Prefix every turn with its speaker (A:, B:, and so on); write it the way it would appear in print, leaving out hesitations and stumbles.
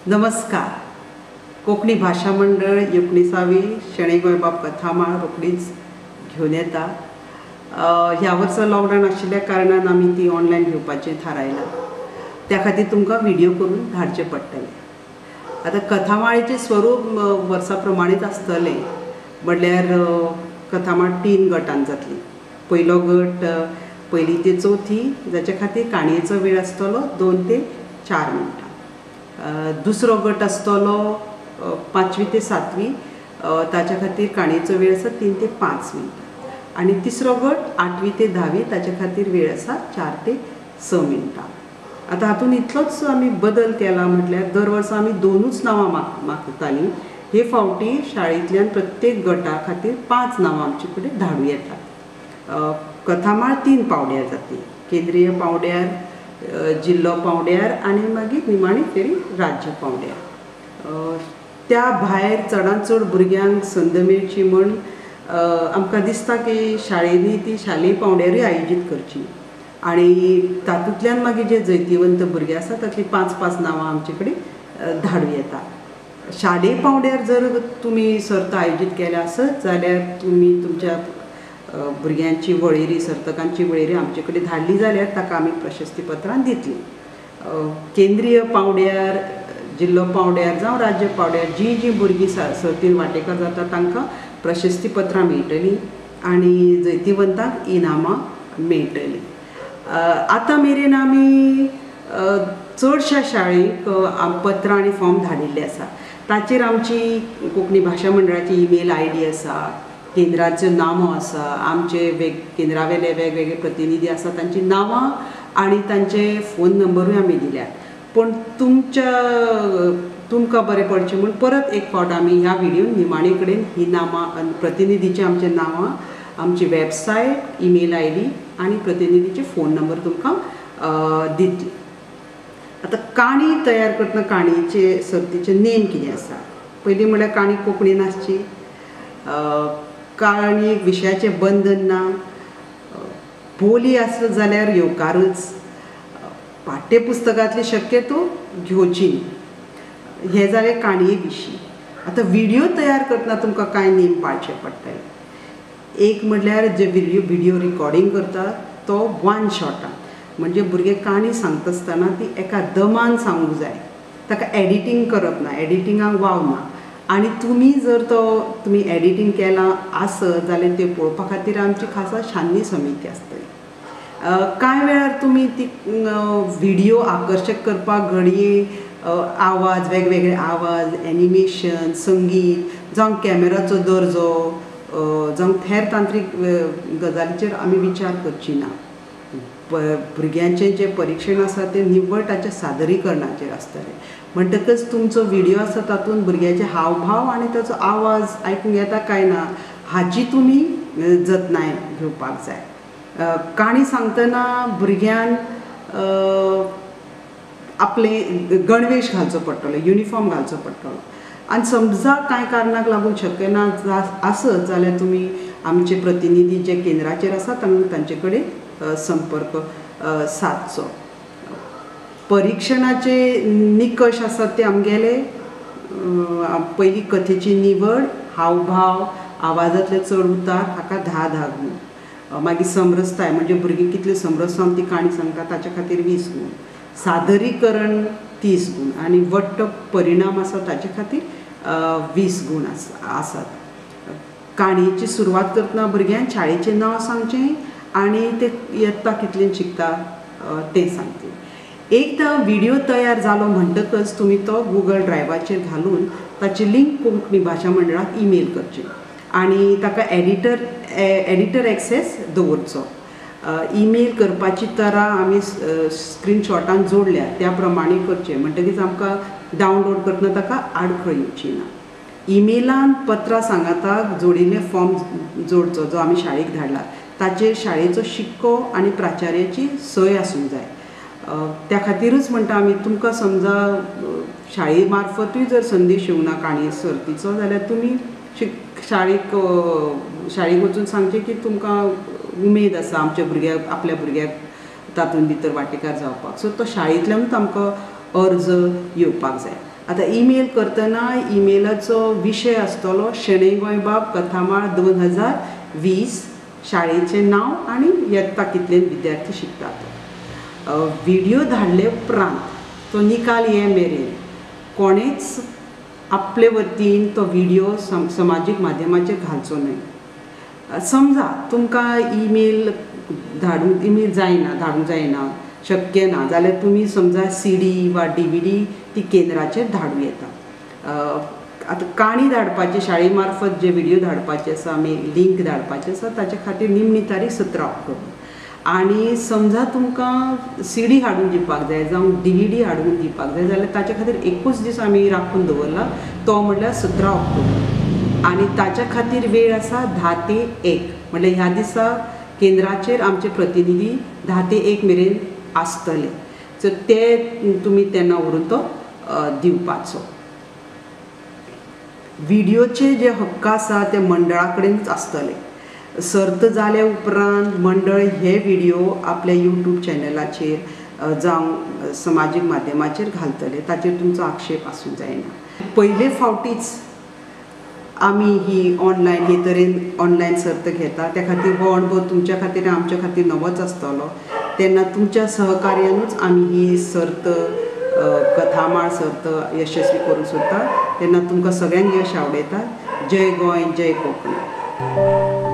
A: नमस्कार. कोंकणी भाशा मंडळ 19वी शणै गोंयबाब कथामाळ रोखडीच घेवन येता. ह्या वर्सा लॉकडावन आशिल्ल्या कारणान आमी ती ऑनलायन घेवपाचें थारायलां. त्या खातीर तुमकां व्हिडियो करून धाडचे पडटले. आतां कथामाळेचें स्वरूप वर्सा प्रमाणेच आसतलें. म्हणल्यार कथामाळ 3 गटान जातली. पयलो गट पयली ते चवथी, जाच्या खातीर काणयेचो वेळ आसतलो 2 ते 4 मिनटां. दुसरो गट आसतलो 5वी ते 7वी, ताच्या खातीर काणयेचो वेळ आसा 3 ते 5 मिनटां. आनी तिसरो गट 8वी ते 10वी, ताच्या खातीर वेळ आसा 4 ते 6 मिनटां. आतां हातूंत इतलोच आमी बदल केला, म्हटल्यार दर वर्सा आमी 2च नांवां मागतालीं. हे फावटी शाळेंतल्यान प्रत्येक गटा खातीर 5 नांवां आमचे कडेन धाडूं येतात. कथामाळ 3 पावंड्यार जातली. केंद्रीय पावंड्यार, जिल्लो पावंड्यार आनी मागीर निमाणी फेरी राज्य पावंड्यार. त्या भायर चडांत चड भुरग्यांक संद मेळची म्हूण आमकां दिसता की शाळेंनी ती शालेय पावंड्यारूय आयोजीत करची आनी तातूंतल्यान मागीर जे जैतिवंत भुरगे आसा तातलीं 5-5 नांवां आमचे कडेन धाडूं येता. शालेय पावंड्यार जर तुमी सर्त आयोजीत केल्या आसत जाल्यार तुमी तुमच्या भुरग्यांची वळेरी, सर्तकांची वळेरी आमचे कडेन धाडली जाल्यार ताका आमी प्रशस्तीपत्रां दितलीं. केंद्रीय पावंड्यार, जिल्लो पावंड्यार जावं राज्य पावंड्यार जीं जीं भुरगीं सर्तीन वांटेकार जाता तांकां प्रशस्तीपत्रां मेळटलीं आनी जैतिवंतांक इनामां मेळटलीं. आतां मेरेन आमी चडश्या शाळेक पत्रां आनी फॉर्म धाडिल्ले आसा. ताचेर आमची कोंकणी भाशा मंडळाची ईमेल I D आसा, केंद्राच्यो नामो आसा, आमचे केंद्रावेले वेगवेगळे प्रतिनिधी आसा तांची नांवां आनी तांचे फोन नंबरूय आमी दिल्यात. पूण तुमकां बरें पडचें म्हूण परत एक फावट आमी ह्या व्हिडियोन निमाणे कडेन ही नांवां, प्रतिनिधीचीं आमची नांवां, आमची वेबसायट, ईमेल I D आनी प्रतिनिधीचे फोन नंबर तुमकां दितली. आतां काणी तयार करतना काणयेचे सर्तीचे नेम कितें आसा? पयलीं म्हणल्यार काणी कोंकणीन आसची, काणयेक विशयाचें बंधन ना, बोली आसत जाल्यार येवकारच, पाठ्यपुस्तकांतली शक्यतो घेवची न्ही. हें जालें काणये विशीं. आतां व्हिडियो तयार करतना तुमकां कांय नेम पाळचे पडटले. एक म्हणल्यार जे व्हिडियो रिकॉर्डिंग करता तो वन शॉटान, म्हणजे भुरगे काणी सांगता आसतना ती एका दमान सांगूंक जाय, ताका एडिटींग करप ना, एडिटिंगाक वाव ना. आनी तुमी जर तो तुमी एडिटींग केलां आसत जाल्यार तें पळोवपा खातीर आमची खासा छाननी समिती आसतली. कांय वेळार तुमी ती व्हिडियो आकर्शक करपाक घडये आवाज, वेगवेगळे आवाज, एनिमेशन, संगीत, जावं कॅमेराचो दर्जो, जावं हेर तांत्रीक गजालीचेर आमी विचार करची ना. भुरग्यांचें जें परिक्षण आसा तें निव्वळ ताच्या सादरीकरणाचेर आसतलें. म्हणटकच तुमचो व्हिडियो आसा तातूंत भुरग्याचे हावभाव आनी ताचो आवाज आयकूंक येता काय ना हाची तुमी जतनाय घेवपाक जाय. काणी सांगतना भुरग्यान आपले गणवेश घालचो पडटलो, युनिफॉर्म घालचो पडटलो. आनी समजा कांय कारणाक लागून शक्य ना आसत जाल्यार तुमी आमचे प्रतिनिधी जे केंद्राचेर आसा तांचे कडेन संपर्क सादचो. परिक्षणाचे निकश आसात ते आमगेले पयली कथेची निवड, हावभाव, आवाजांतले चड उतार हाका 10-10 गूण, मागीर समरसताय म्हणजे भुरगीं कितले समरस जावन ती काणी सांगता ताच्या खातीर 20 गूण, सादरीकरण 30 गूण आनी वट्ट परिणाम आसा ताचे खातीर 20 गूण आसात. काणयेची सुरवात करतना भुरग्यान शाळेचें नांव सांगचें आनी ते यत्ता कितलें शिकता तें सांगचें. एकदां व्हिडियो तयार जालो म्हणटकच तुमी तो गुगल ड्रायव्हाचेर घालून ताची लिंक कोंकणी भाशा मंडळाक ईमेल करची आनी ताका एडिटर एक्सेस दवरचो. ईमेल करपाची तरा आमी स्क्रीनशॉटान जोडल्या त्या प्रमाणे करचें, म्हणटकीच आमकां डावनलोड करतना ताका आडखळ येवची ना. ईमेलान पत्रां सांगाताक जोडिल्लें फॉर्म जोडचो जो आमी शाळेक धाडला ताचेर शाळेचो शिक्को आनी प्राचार्याची सय आसूंक जाय. त्या खातीरूच म्हणटा आमी तुमकां समजा शाळे मार्फतूय जर संदेश येवंक ना काणी सर्तीचो जाल्यार तुमी शाळेक वचून सांगचें की तुमकां उमेद आसा आमच्या भुरग्याक, आपल्या भुरग्याक तातूंत भितर वांटेकार जावपाक. सो तो शाळेंतल्यानूच आमकां अर्ज येवपाक जाय. आतां ईमेल करतना ईमेलाचो विशय आसतलो शणै गोंयबाब कथामाळ 2020, शाळेचें नांव आनी यत्ता कितलेन विद्यार्थी शिकतात। व्हिडियो धाडले उपरांत तो निकाल ये मेरेन कोणेच आपले वतीन तो व्हिडियो समाजीक माध्यमाचेर घालचो न्हय। समजा तुमकां ईमेल धाडूंक ईमेल जायना, धाडूंक जायना, शक्य ना जाल्यार तुमी समजा CD वा DVD ती केंद्राचेर धाडूं येता। आतां काणी धाडपाची शाळे मार्फत जे व्हिडियो धाडपाचे आसा, आमी लिंक धाडपाचे आसा, ताचे खातीर निमणी तारीख 17 ऑक्टोबर। आनी समजा तुमकां CD हाडून दिवपाक जाय जावं DVD हाडून दिवपाक जाय जाल्यार ताचे खातीर एकूच दीस आमी राखून दवरला, तो म्हणल्यार 17 ऑक्टोबर। आनी ताच्या खातीर वेळ आसा 10 ते 1, म्हणल्यार ह्या दिसा केंद्राचेर आमचे प्रतिनिधी 10 ते 1 मेरेन आसतले। सो ते तुमी तेन्ना व्हरून तो दिवपाचो। व्हिडियोचे जे हक्क आसा ते मंडळा कडेनच आसतले। सर्त जाल्या उपरांत मंडळ हे व्हिडियो आपल्या यूट्यूब चॅनलाचेर जावं समाजीक माध्यमाचेर घालतले, ताचेर तुमचो आक्षेप आसूंक जायना। पयले फावटीच आमी ही ऑनलायन हे तरेन ऑनलायन सर्त घेता, त्या खातीर हो अणभव तुमच्या खातीर आमच्या खातीर नवोच आसतलो। तेन्ना तुमच्या सहकार्यानूच आमी ही सर्त कथामाळ सर्त यशस्वी करूंक सोदता। तेन्ना तुमकां सगळ्यांक यश आवडयता। जय गोंय, जय कोंकणी।